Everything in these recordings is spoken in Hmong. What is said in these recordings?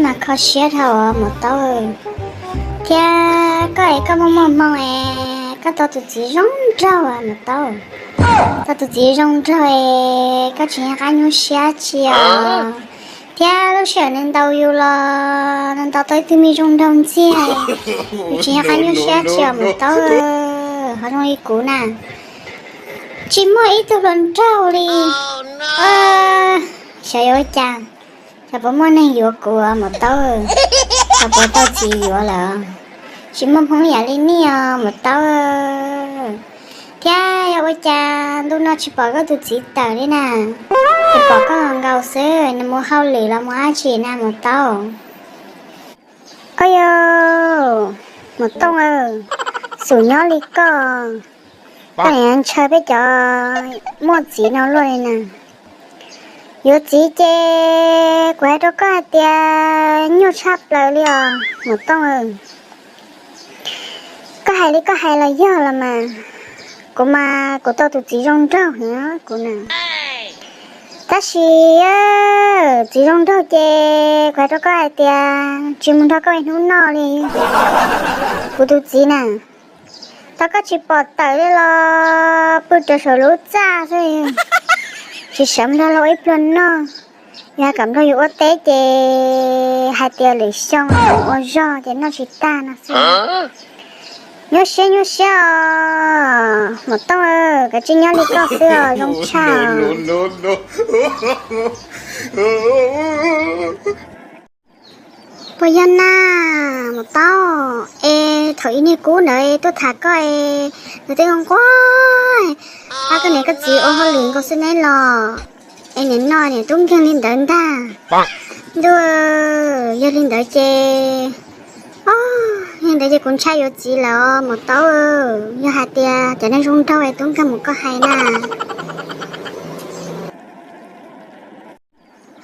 Kho siab dhau os maum taub. Thiab koj es koj muaj muaj hmoo es koj tau tus txiv zoo nraug maum taub. Tau tus txiv zoo nraug es koj tsis nco qab nyuaj siab tsi os. Thiab lub sij hawm nws ntaus yus los nws ntaus tau ib tug me zoo nraug ntxiag, yus tsis nco qab nyuaj siab tsi os maum taub. Ho zoo li kuv na, tsis muaj ib tug hluas nraug li. Xyov yuav ua cas, xyov puas muaj neeg yuav kuv maum taub. Xyov puas tau txiv yuav lawm, tsis muaj hmoob yam li nej os maum taub. Thiab yog ua cas ntu no tsis pom koj tus txiv tawm li na? Tsis pom koj nkaus xwb, nws mus hauj lwm los mus dab tsi na maum taub? Au yau, maum tooj, xum nyob li koj, koj niaj ntshaw peb cov muaj txiv no luaj li na. Yuav txiv ces kuv hais rau koj hais tias nyuaj tshaj plaws li os maum tooj. Koj hais li koj hais los yog los mas, kuv mas kuv tau tus txiv zoo nraug heev kuv na. Tab sis txiv zoo nraug ces kuv hais rau koj hais tias tsis mus nrog koj ib hnub noj li. Kuv tus txiv na, tau koj tsis pom tawm li los pw rau saum lub txaj xwb, tsis sawv nrog luag ib pluag noj. Yog kom nrog yus ua teb ces hais tias lwm xyoo ua zog ces noj tsis tag no xwb. Nyuaj siab nyuaj siab os maum tooj, koj tsis nyob li koj xwb os zoo tshaj. Puas yog na maum tooj? Es thaum ib niag kub ntawd tuaj tham koj es nws twb nquag, pab koj niam koj txiv ua hauj lwm nkaus xwb neb los, es nim no niam tub nkeeg li ntawd ntag. Ntuj, yog li ntawd ces, yog li ntawd ces kuv ntshai yuav txiv lawm os maum tooj. Yog hais tias cov neeg zoo nraug es tub nkeeg mus koj hais na.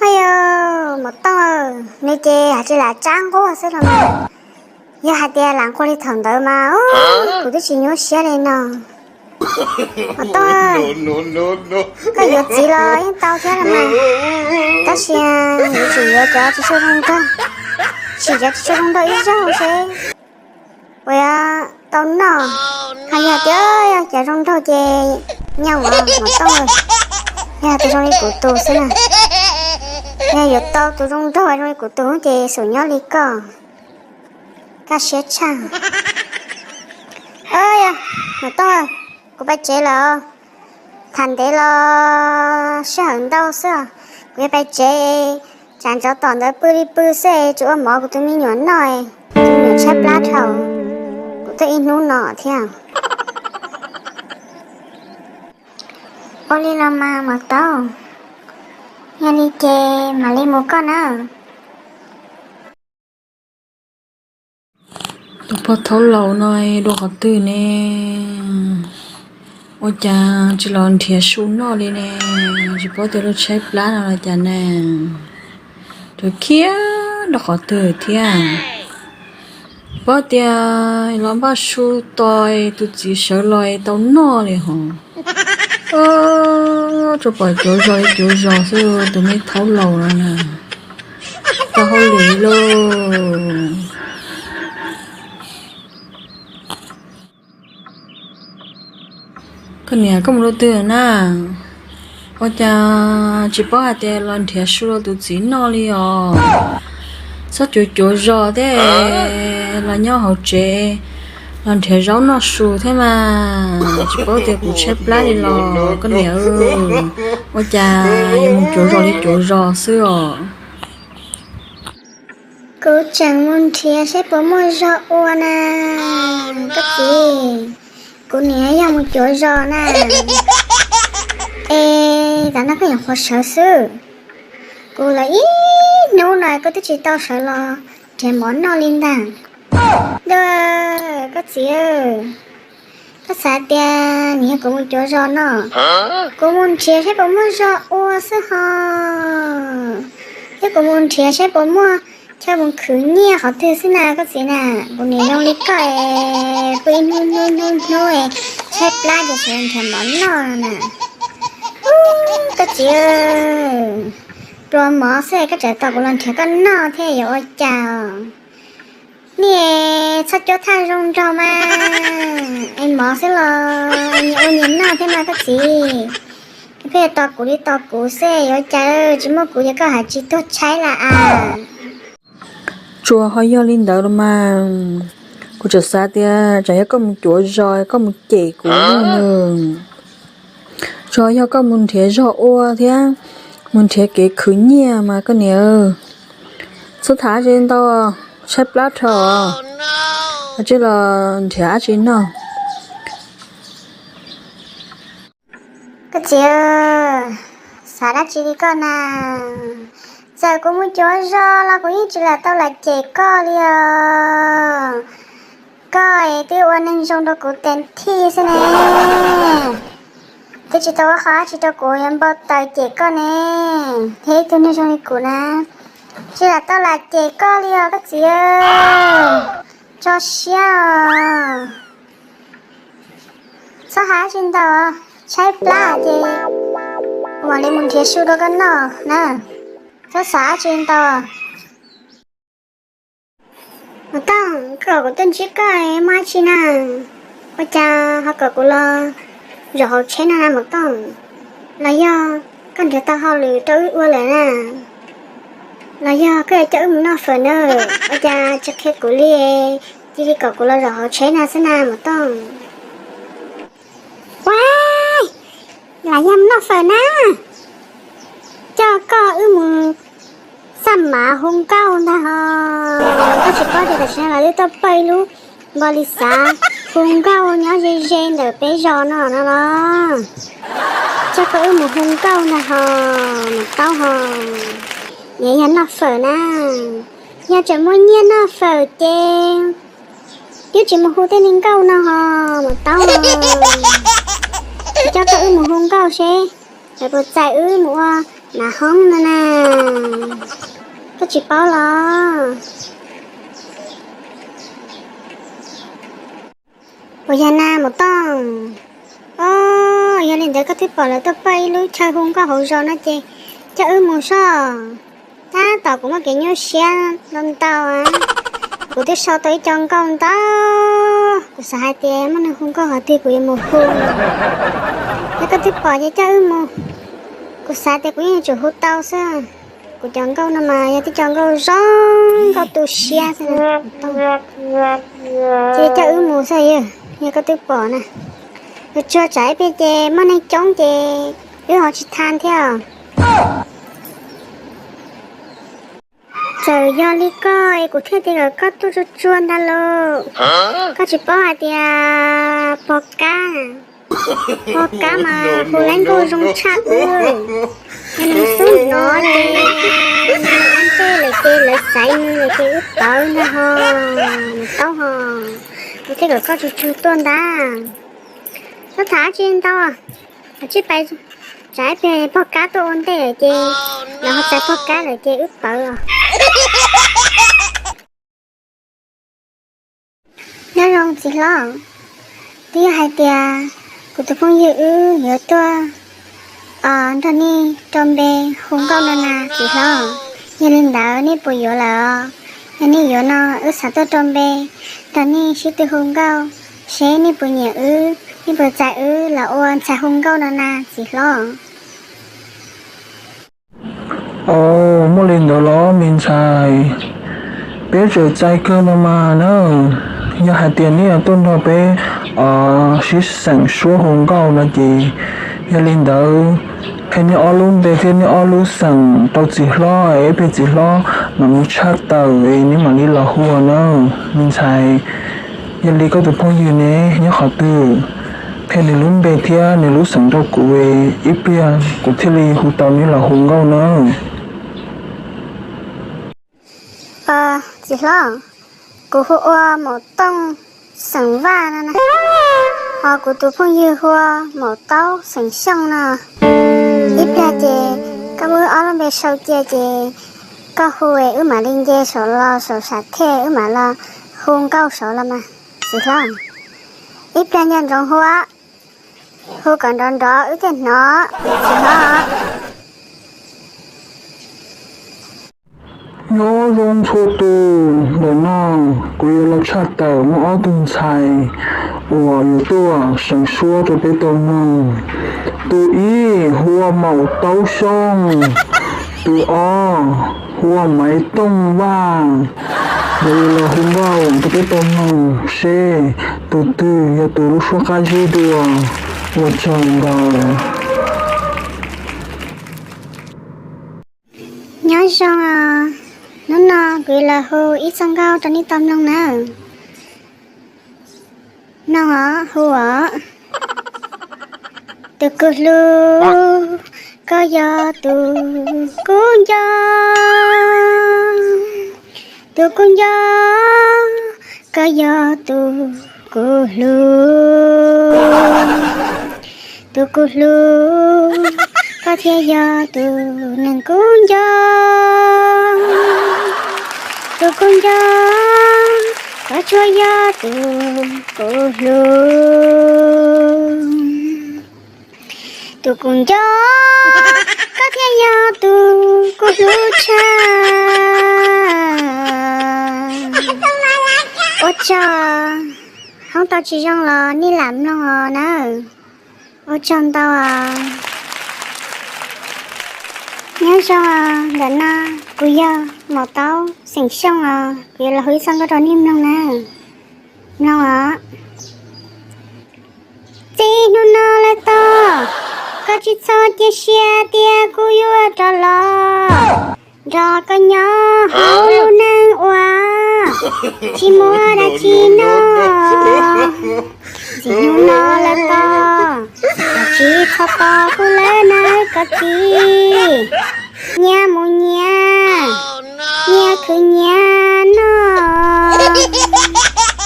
Au yau, maum tooj, nws ces hais tsis lam tsab nquag xwb los mas. Yog hais tias lam nquag li thaum ntawd mas kuv twb tsis nyuaj siab li no. Maum tooj, koj yuav txiv los yeej tau thiab los mas, tab sis yuav tsum yuav cov tsis tshua zoo nraug, sim cov tsis tshua zoo nraug ib zaug seb puas yuav tau noj. Ho yog tias yog cov zoo nraug ces nyob ua maum tooj, yog tus zoo li kuv tus xwb na. Yog yuav tau tus zoo nraug zoo li kuv tus ces xum nyob li koj, kaj siab tshaj. Yog maum tooj, kuv pais tsev lawm. Tham ntev los sij hawm ntau xwb, kuv yuav pais tsev. Tsam ntxov tom ntawd pw li pw xwb, tsis ua mov kuv tus me nyuam noj, tus me nyuam tshaib plab dhau, kuv tuaj ib hnub no thiab. Ua li los mas maum tooj, yog li ces mam li mus koj na. Tus pog thaub laus no dua qhov twg ne? Ua cas tsis los nrhiav su noj li ne? Tsis paub tias lub tshaib plab no los cas ne? Rau khiav rau qhov twg thiab? Paub tias los npaj su tos tus txiv sawv los tau noj li hos. Tsuas pom cuav zos li cuav zos xwb, tus me thaub laus no na. Tau hauj lwm lauj. Koj niam, koj mus rau twg na? Ua cas tsis paub hais tias los nrhiav su rau tus txiv noj li os? Txhob cuav cuav zos thiab, los nyob hauv tsev los nrhiav zaub noj su thiab mas. Tsis paub tias kuv tshaib plab li los koj niam. Ua cas yuav mus cuav zos li cuav zos xwb os? Kuv tseem mus nrhiav saib puas muaj zog ua na koj txiv. Kuv niam yog mus cuav zos na. Es tam no koj nyuam qhuav sawv xwb. Kuv los ib hnub no koj twb tsis tau sawv los nrhiav mov noj li ntag. Koj txiv, koj xav tias nws yog kuv mus cuav zos no? Kuv mus nrhiav saib puas muaj zog ua xwb hos. Thiab kuv mus nrhiav saib puas muaj chaw mus khwv nyiaj qhov twg xwb na koj txiv na. Kuv niam zoo li koj es pw ib hnub hnub hnub hnub es tshaib plab ces sawv nrhiav mov noj na. Koj txiv, Rua mov xwb koj tseem tos kuv los nrhiav koj noj thiab yuav ua cas? Niam, txhob cuab thaj zoo nraug mas, es mov xwb los nyias ua nyias noj thiab mas koj txiv. Koj pheej tos kuv li tos kuv xwb yuav ua cas, tsis muaj kuv ces koj haj tsis tuag tshaib lawm as. Tsuas ho yog li ntawd los mas, kuv tseem xav tias tsam yog koj mus cuav zos koj mus cem kuv no. Tsuas yog koj mus nrhiav zog ua thiab mus nrhiav kev khwv nyiaj mas koj niam. Txhob tham dab tsi ntau, tshaib plab dhau. Cia li los nrhiav dab tsi noj. Koj txiv, xav dab tsi li koj na? Txawm kuv mus cuav zos los kuv yeej tsis lam tau lam cem koj li os. Koj es twb ua neeg zoo rau kuv tes thij xwb ne, twb tsis tau ua qhov dab tsi rau kuv yuav npau taws cem koj ne, thiab ib tug neeg zoo li kuv na, tsis lam tau lam cem koj li os koj txiv. Tso siab os. Txhob hais dab tsi ntau, tshaib plab ces kuv mam li mus nrhiav su rau koj noj na. Txhob xav dab tsi ntau. Maum Tooj, koj kom kuv tuaj ntsib koj muaj dab tsi na? Ua cas ho kom kuv los zaum hauv tsheb no na Maum Tooj? Los yog koj nrhiav tau hauj lwm rau wb ua lawm na? Los yog koj yuav coj wb mus noj fawm na? Ua cas tsis qhia kuv li, cia li kom kuv los zaum hauv tsheb no xwb na Maum Tooj? Ua, los yog mus noj fawm na, coj koj wb mus xaj mav hu nkauj ntag hos. Koj tsis paub tias tam sim no lawv twb tuaj pawg ib lub npau li xav hu nkauj nyob ze ze ntawm peb zos no no los. Coj koj wb mus hu nkauj ntag hos Maum Tooj hos. Yog noj fawm na, yog tseem muaj nyiaj noj fawm ces twb tsis mus hu tej neeg nkauj no hos Maum Tooj. Coj koj wb mus hu nkauj seb lawv puas txais wb mus ua nav hoob no na. Koj tsis paub los? Puas yog na Maum Tooj? Os, yog li ntawd koj twb pom lawv tuaj pawg ib lub chaw hu nkauj hauv zos no ces coj wb mus soj. Tab tom kuv muaj kev nyuaj siab ntau ntau, kuv twb sau tau ib co nkauj ntau, kuv xav hais tias muaj neeg hu nkauj qhov twg kuv yuav mus hu. Yog koj twb pom ces coj wb mus. Kuv xav tias kuv yeej yuav tsum hu tau xwb. Kuv cov nkauj no mas yog tib co nkauj zoo nkauj tu siab xwb. Ces coj wb mus xwb, yog koj twb pom na. Tsuas tsam ib pliag ces muaj neeg coob ces wb ho tsis tha thiab. Txawm yog li koj es kuv thiaj tias kom koj tuaj tsuag tsuag ntag lauj. Koj tsis paub hais tias pog kab, pog kab mas hu laiv nkauj zoo tshaj wb. Yog nws xub hnov ces ntej lawm ces lawv xaiv nws lawm ces wb pawv ntag hos. Nws taub hos, kuv thiaj kom koj tsuag tsuag tuaj ntag. Txhob tham dab tsi ntau, tsij pais, tsam ib pliag pog kab tuaj ua ntej lawm ces lawv ho txais pog kab lawm ces wb pawv os. Nyob zoo txiv hlob, twb yog hais tias kuv tus phooj ywg wb yuav tuaj nrog nej rau npe hu nkauj no na txiv hlob. Yog li ntawd nej puas yuav lawm? Yog nej yuav no wb xav tuaj rau npe nrog nej sib tw hu nkauj, seb nej puas nyiam wb, nej puas txais wb los ua ntxhais hu nkauj no na txiv hlob. Os, muaj li ntawd los me ntxhais, peb tseem txais kawg no mas na. Yog hais tias nej yuav tuaj nrog peb sib xeem suab hu nkauj no ces, yog li ntawd, qhia nej ob lub npe thiab nej ob lub xeem rau txiv hlob, ib pliag txiv hlob mam mus tshaj tawm es nej mam li los hu na me ntxhais. Yog li koj tus phooj ywg ne nyob qhov twg? Qhia nws lub npe thiab nws lub xeem rau kuv, ib pliag kuv thiaj li hu tau neb los hu nkauj na. Txiv hlob, kuv hu ua Maum Tooj xeem Vaj no na, ho kuv tus phooj ywg hu ua Maum Taub xeem Xyooj no. Ib pliag ces koj muab wb ob lub npe sau cia ces koj hu es wb mam li nce saum los saum sam thiaj wb mam los hu nkauj saud los mas txiv hlob. Ib pliag nco ntsoov hu, hu kom nrov nrov wb thiaj hnov txiv hlob. Nyob zoo txhua tus, ntawm no kuv yuav los tshaj tawm muaj ob tug ntxhais uas yuav tuaj seev suab rau peb tau mloog. Tus ib hu ua Maum Taub Xyooj, tus ob hu ua Maiv Tooj Vaj. Lawv yuav los hu nkauj rau peb tau mloog seb tus twg yog tus lub suab qab zib dua. Ua tsaug ntau. Nyob zoo os, hnub no kuv yuav los hu ib txoj nkauj rau nej tau mloog nawb. Mloog os, hu os. Tus kuv hlub, koj yog tus kuv nco. Tus kuv nco, koj yog tus kuv hlub. Tus kuv hlub, koj thiaj yog tus neeg kuv nco. Tus kuv nco, koj tsuas yog tus kuv hlub. Tus kuv nco, koj thiaj yog tus kuv hlub tshaj. Ua tsaug, hoob tau tsis zoo los nej lam mloog os nawb. Ua tsaug ntau os. Nyob zoo os, ntawm no kuv yog Maum Taub xeem Xyooj os, kuv yuav los hu ib txoj nkauj rau nej mloog nawb. Mloog os. Txij hnub no lawm tod, koj tsis txhob cia siab tias kuv yuav rov los nrog koj nyob hauv lub neej uas tsis muaj dab tsi noj. Txij hnub no lawm tod, koj tsis txhob tos kuv lawm nawb koj txiv. Nyias mus nyias, nyias khwv nyias noj.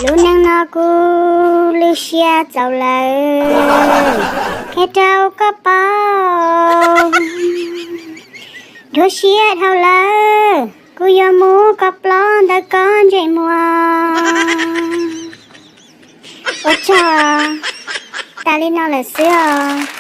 Lub neej no kuv lwj siab txaus lawm, qhia rau koj paub. Dua siab dhau lawm, kuv yuav muab koj plob ntawm koj ntsej muag. Ua tsaug, tas li no lawm xwb os.